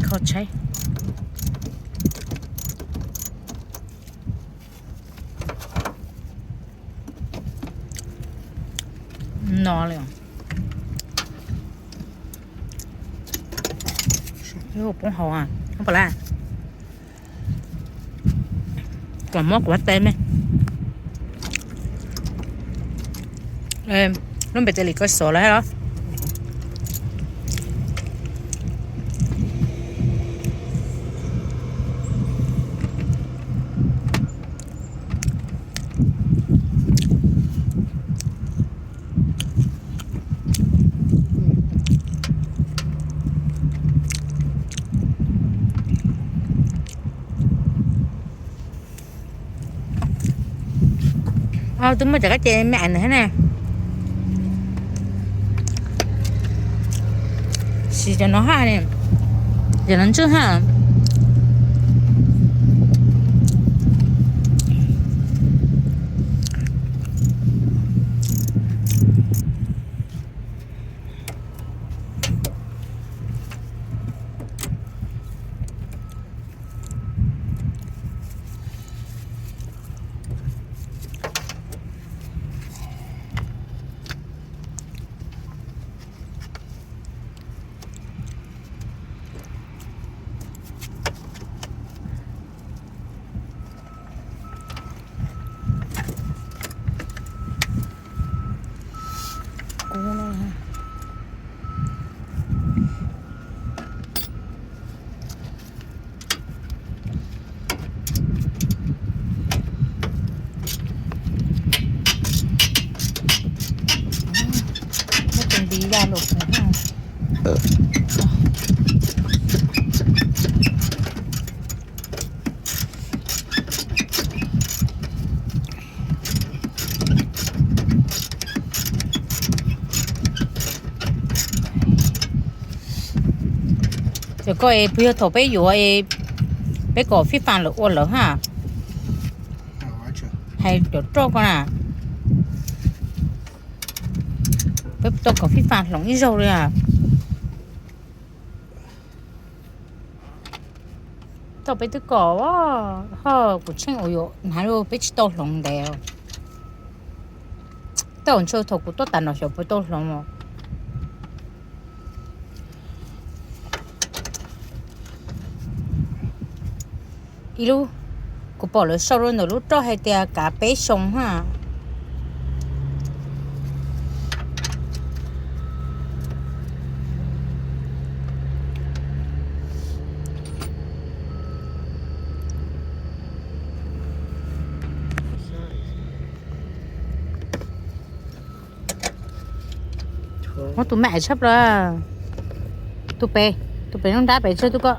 Kho tshaib no li. Poob hau, pom lawm. Kom muab kuv tes me. Lub npe tes li koj xov lawm los? Twb muaj cov kab ce me ais ntawd thiab na. Siv cov no ha, cov no ntswj ha. Muab tus ntiv ya los kuv. Cov ko es puas yog thaum peb yuav, peb kom fij fam lawm ua lawm ha. Hais cov roj ko na, peb tau kom fij fam hloov ib zaug li. Tau peb twb kom, ho kuv tsheej ua yuav hnav li peb tsis tau hloov ntev. Tej zaum ntshe thaum kuv tuaj tas no xyov puas tau hloov os. Ib lub, kuv pom lawv sau rau ntawm lub roj hais tias kav peb xyoo ha. Muab tus me ais tshaj plaws. Tus pem, tus pem lub nrab pem tsawg tus ko.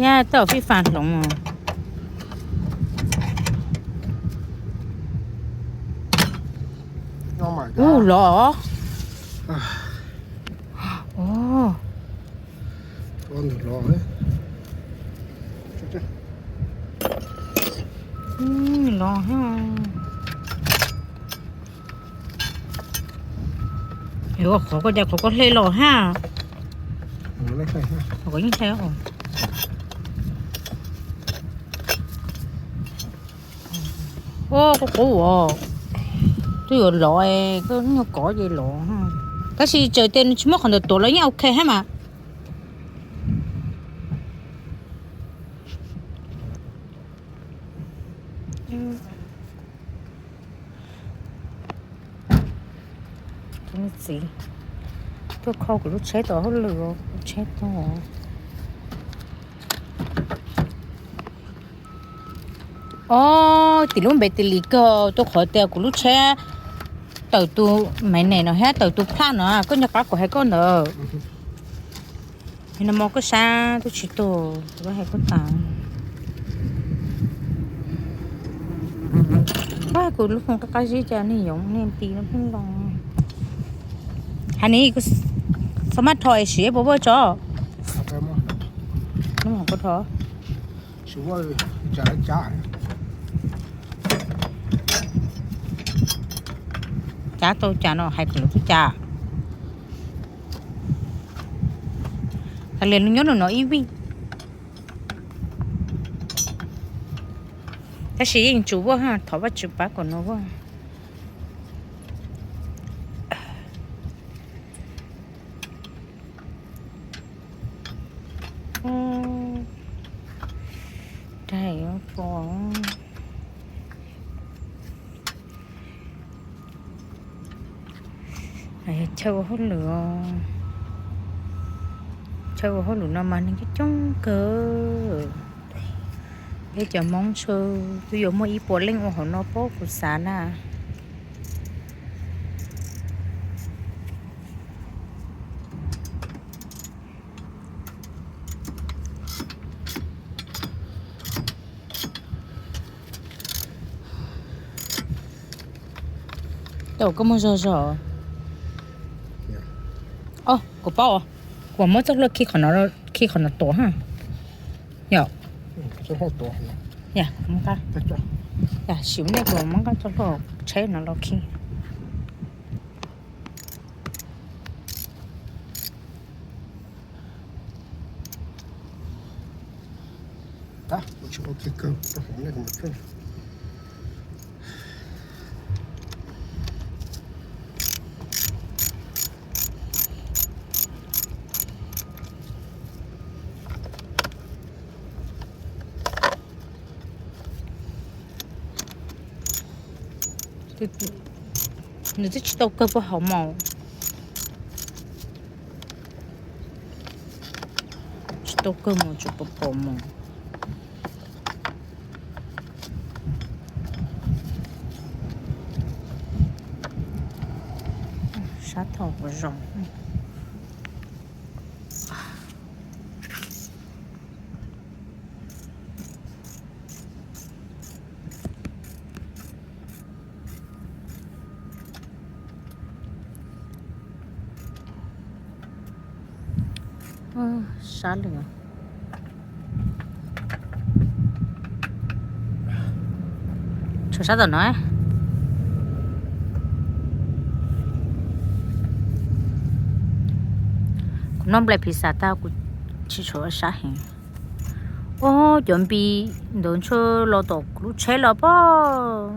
Yog tau fij fam hloov os. Ub, los. Los. Qhov ko cas qhov ko hle los ha. Qhov ko yeej hle os. Ua, qub qub os. Twb yuav lov, koj nyuag kov ces lov. Tab sis txawm tias nws tsis muaj qhov ntawm tuav los yeej ok hab mas. Txiv tuaj kho kuv lub tsheb tom hauj lwm, kuv tsheb tag. Ob, tim lub npe tis li kawg, rau qhov tias kuv lub tsheb Tawm tus maiv nees no thiab tawm tus plaj no, koj nco qab kuv hais koj ntawd. No mas koj sab twb tsis tuag, kuv hais koj tas. Kuv lub foos qab qab zib cas nej yoov nej ti no pheej los. Has ni, txhob maj rho es siv puas voj tso. Cav tau cas no hais kom lawv txhob cav. Tas li nws nyob nws no ib vij. Tab sis yeej tsuas voj, thov Vajtswv pab kom no voj. Chaw ua hauj lwm, chaw ua hauj lwm no mas neeg coob coob kawg. Peb cov Hmoob tshwj twb yuav muaj ib puas leej ua hauv no pob kuv xav na. Tau koj muag zog zog. Os, kuv paub os. Kuv muab txoj hlua khi qhov no, khi qhov no tuav ha. Yog. Yog, sim nej kuv muab nqa txoj hlua tsheb no los khi. Nws twb tsis tau kawg puag hauv mas. Tsis tau kawg mus tsuas pom pom mus. Sab thaum kuv zoo. Sab li, tshuav sab tom no. Kuv noj nplej pizza tag kuv tsis tshuav sab heev. Ua cov npi ntawd ntshe los tom kuv lub tsheb los pob,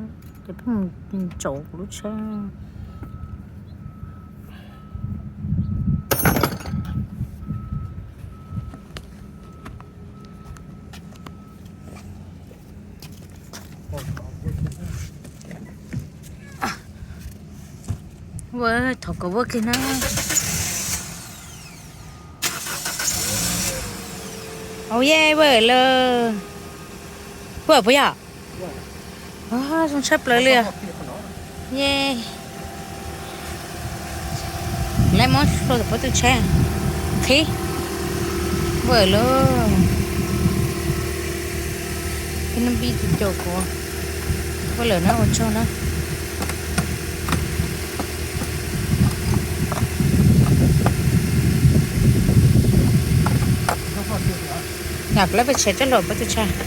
ces pheej tsaus kuv lub tsheb. Thov kom vuag kiag na. Au ye, vuag lawm. Vuag puas yog? Zoo tshaj plaws li. Ye, lawv muab hlua tom pob tw tsheb, qhib, vuag lawm. Peb nub npib tus caum kuv, vuag lawm na, ua tsaug na. Yog kuv lawv peb tshev coj hlua pob tw tsheb.